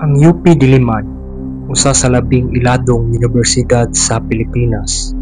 Ang UP Diliman, usa sa labing iladong unibersidad sa Pilipinas.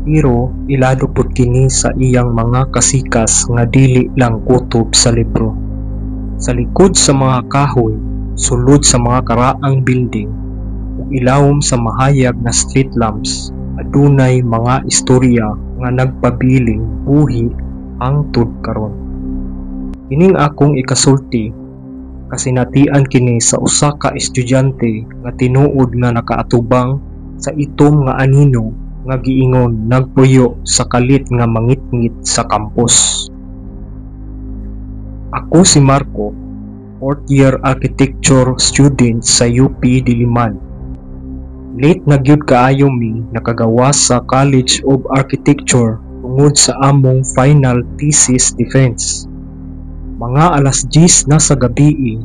Pero ilado pud kini sa iyang mga kasikas nga dili lang kutob sa libro. Sa likod sa mga kahoy, sulod sa mga karaang building, ug ilawom sa mahayag nga street lamps, adunay mga istorya nga nagpabiling buhi hangtod karon. Kining akong ikasulti, kasinatian kini sa usa ka estudyante nga tinuod nga nakaatubang sa itom nga anino nga giingon nagpuyo sa kalit nga mangitngit sa campus. Ako si Marco, fourth year architecture student sa UP Diliman. Late na gyud kaayo mi nakagawas sa College of Architecture tungod sa among final thesis defense. Mga alas 10 na sa gabii,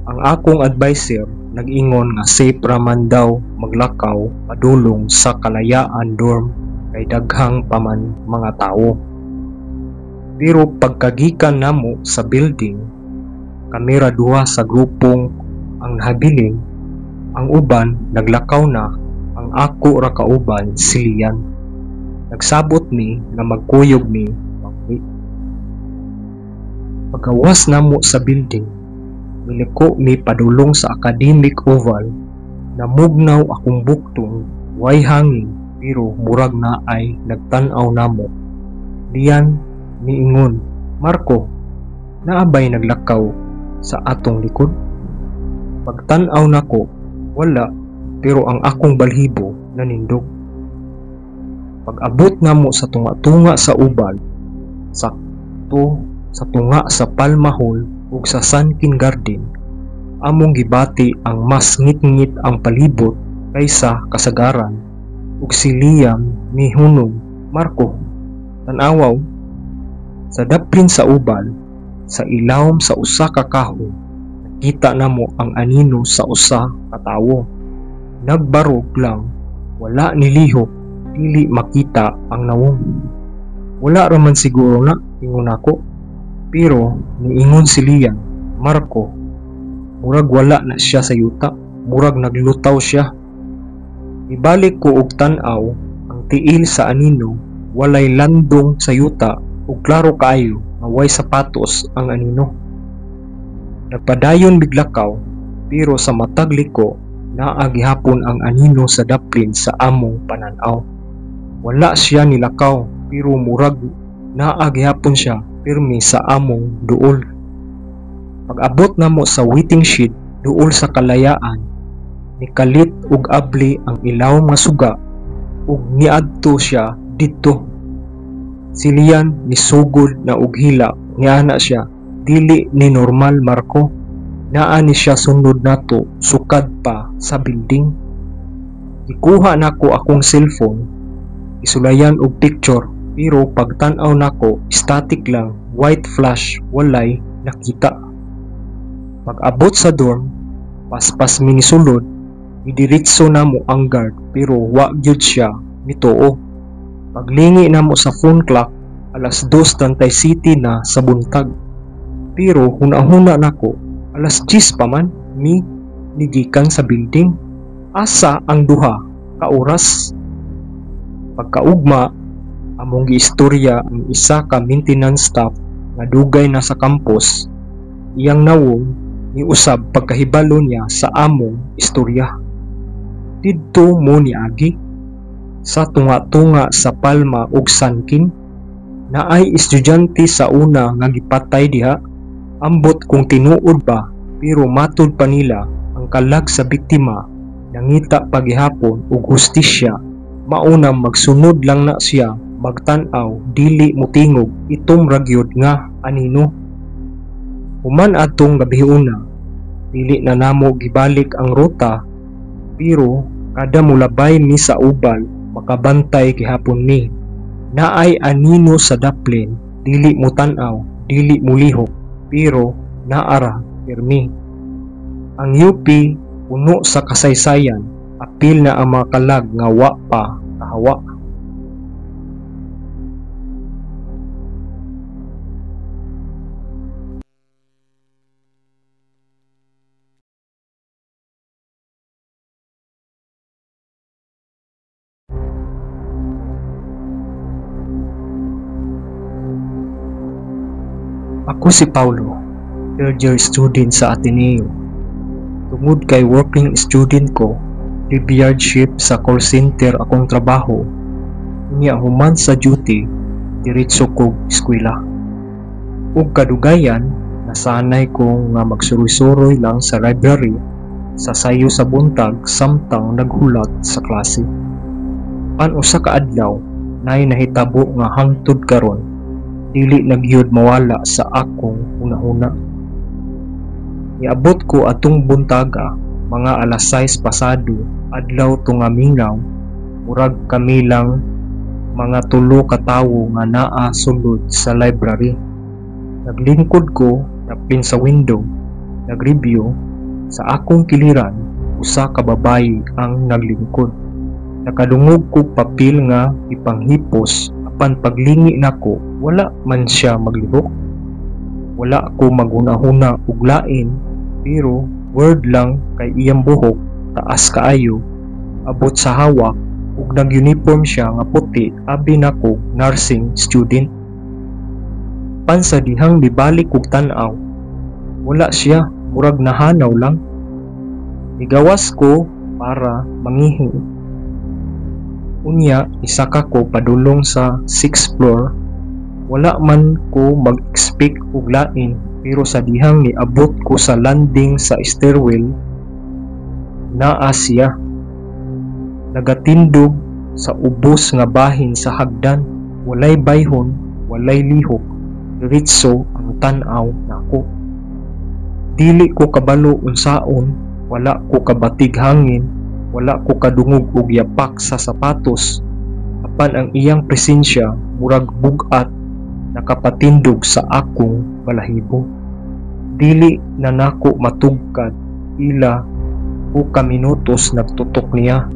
ang akong adviser nag-ingon nga safe ra man daw maglakaw padulong sa Kalayaan dorm kay daghang pa man mga tawo. Pero pagkagikan namo sa building, kami ra duha sa grupong ang nahabilin, ang uban naglakaw na, ang ako ra kauban si Lian. Nagsabot mi nga magkuyog mi pauwi. Paggawas namo sa building, miliko mi padulong sa Academic Oval, namugnaw akong bukton, way hangin pero murag naay nagtan-aw namo. Lian niingon, "Marco, naa bay naglakaw sa atong likod?" Pagtan-aw nako, wala, pero ang akong balhibo nanindog. Pag-abot namo sa tunga-tunga sa Oval, sakto sa tunga sa Palma Hall ug sa Sunken Garden, among gibati ang mas ngitngit ang palibot kaysa kasagaran ug si Liam mihunong, "Marco, tan-awa oh." Sa daplin sa Oval, sa ilawom sa usa ka kahoy, nakita namo ang anino sa usa ka tawo. Nagbarog lang, wala nilihok, dili makita ang nawong. "Wala ra man siguro na," ingon nako. Pero niingon si Liam, "Marco, murag wala na siya sa yuta, murag naglutaw siya." Ibalik ko og tan-aw ang tiil sa anino, walay landong sa yuta ug klaro kaayo nga way sapatos ang anino. Nagpadayon mi'g lakaw, pero sa matag liko naa gihapon ang anino sa daplin sa among panan-aw. Wala siya nilakaw pero murag naa gihapon siya pirmi sa among duol. Pag-abot namo sa waiting shed duol sa Kalayaan, nikalit og abli ang ilawom nga suga ug niadto siya didto. Si Lian nisugod na og hilak, niana siya, "Dili ni normal, Marco. Naa ni siya sunod nato sukad pa sa building." Gikuha nako akong cellphone, isulayan og picture, pero pagtan-aw nako static lang, white flash, walay nakita. Pag-abot sa dorm, paspas mi nisulod, midiretso namo ang guard pero wa gyud siya mituo. Paglingi namo sa phone clock, alas 2:37 na sa buntag. Pero huna-huna nako, alas 10 pa man mi nigikan sa building. Asa ang 2 ka oras? Pagkaugma, among giistorya ang isa ka maintenance staff nga dugay na sa campus, iyang nawong niusab pagkahibalo niya sa among istorya. Didto mo niagi sa tunga-tunga sa Palma ug Sunken, naay estudyante sa una nga gipatay diha. Ambot kung tinuod ba, pero matud pa nila ang kalag sa biktima nangita pa gihapon og hustisya, mao na magsunod lang na siya magtan-aw, dili motingog, itom ra gyud nga anino. Human adtong gabiuna, dili na namo gibalik ang ruta, pero kada molabay mi sa Oval, makabantay gihapon mi. Naay anino sa daplin, dili mo tan-aw, dili molihok, pero naa ra pirmi. Ang UP puno sa kasaysayan, apil na ang mga kalag nga wa pa kahawa. Ako si Paulo, third year student sa Ateneo. Tungod kay working student ko, graveyard shift sa call center akong trabaho. Unya human sa duty, diretso kog eskwela. Ug kadugayan, nasanay ko nga magsuroy-suroy lang sa library sa sayo sa buntag samtang naghulat sa klase. Apan usa ka adlaw, naay nahitabo nga hangtod karon dili na gyud mawala sa akong hunahuna. Niabot ko atong buntaga, mga alas 6 pasado, adlaw to nga mingaw, murag kami lang mga tulo ka tawo nga naa sulod sa library. Naglingkod ko dapin sa window, nagreview. Sa akong kiliran, usa ka babaye ang naglingkod. Nakadungog kog papel nga ipanghipos, apan paglingi nako, wala man siya maglihok. Wala ko maghuna-huna og lain, pero weird lang kay iyang buhok taas kaayo, abot sa hawak, ug nag-uniform siya nga puti, abi nako nursing student. Apan sa dihang mibalik kog tan-aw, wala siya, murag nahanaw lang. Nigawas ko para mangihi. Unya isaka ko padulong sa 6th floor. Wala man ko mag-expect og lain, pero sa dihang niabot ko sa landing sa stairwell, naa siya. Nagatindog sa ubos nga bahin sa hagdan, walay bayhon, walay lihok, diretso ang tan-aw nako. Dili ko kabalo unsaon, wala ko kabatig hangin, wala ko kadungog og yapak sa sapatos, apan ang iyang presensya murag bug-at nakapatindog sa akong balahibo. Dili na nako matugkad pila o ka minutos nagtutok niya,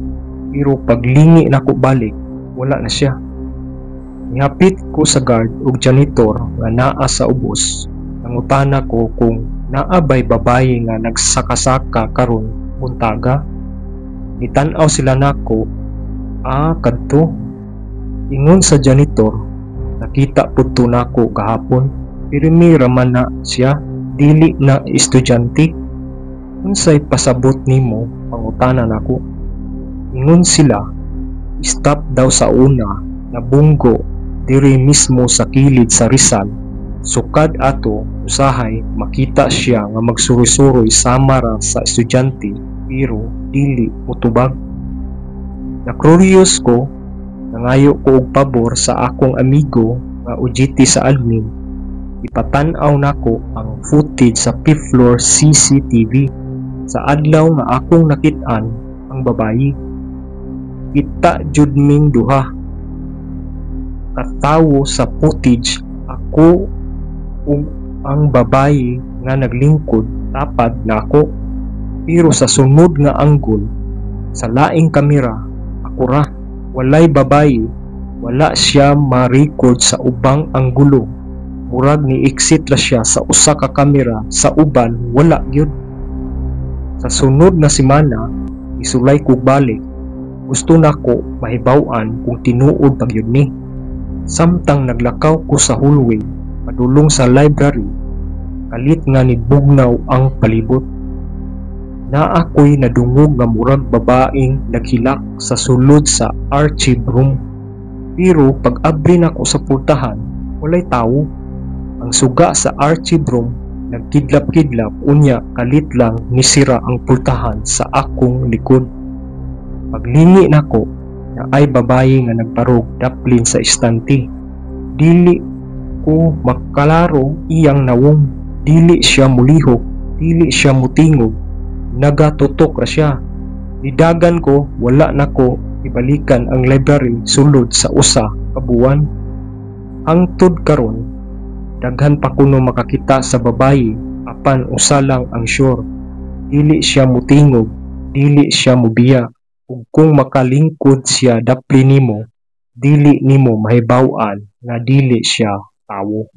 pero paglingi nako balik, wala na siya. Nihapit ko sa guard ug janitor nga naa sa ubos. Nangutana ko kung naa bay babaye nga nagsaka-saka karon buntaga. Nitan-aw sila nako, "Ah, kadto." Ingon sa janitor, "Nakita pud to nako gahapon. Pirmi ra man na siya, dili na estudyante." "Unsay pasabot nimo?" pangutana nako. Ingon sila, staff daw sa una, nabunggo diri mismo sa kilid sa Rizal. Sukad ato, usahay makita siya nga magsuroy-suroy sama ra sa estudyante, pero dili motubag. Na-curious ko, nangayo ko og pabor sa akong amigo nga OJT sa admin. Ipatan-aw nako ang footage sa 5th floor CCTV sa adlaw nga akong nakit-an ang babayi. Kita jud ming duha katawo sa footage, ako ug ang babayi nga naglingkod tapad nako. Pero sa sunod nga angle sa laing kamera, ako ra, walay babayi, wala siya ma-record sa ubang anggulo. Murag ni exit ra siya sa usa ka kamera, sa uban wala gyud. Sa sunod nga semana, isulay kog balik. Gusto nako mahibaw-an kung tinuod pa gyud ni. Samtang naglakaw ko sa hallway padulong sa library, kalit nga nibugnaw ang palibot. Naa ko'y nadungog nga murag babaeng naghilak sa sulod sa archive room. Pero pag abri nako sa pultahan, walay tawo. Ang suga sa archive room nagkidlap-kidlap, unya kalit lang nisira ang pultahan sa akong likod. Paglingi nako, naay babaye nga nagbarog daplin sa istante. Dili ko makalaro iyang nawong. Dili siya mulihok, dili siya mutingog. Nagatutok ra siya. Nidagan ko, wala nako ibalikan ang library sulod sa usa ka buwan. Hangtod karon, daghan pa kuno makakita sa babayi, apan usa lang ang sure. Dili siya mutingog, dili siya mubiya, ug kung makalingkod siya daplin nimo, dili nimo mahibaw-an nga dili siya tawo.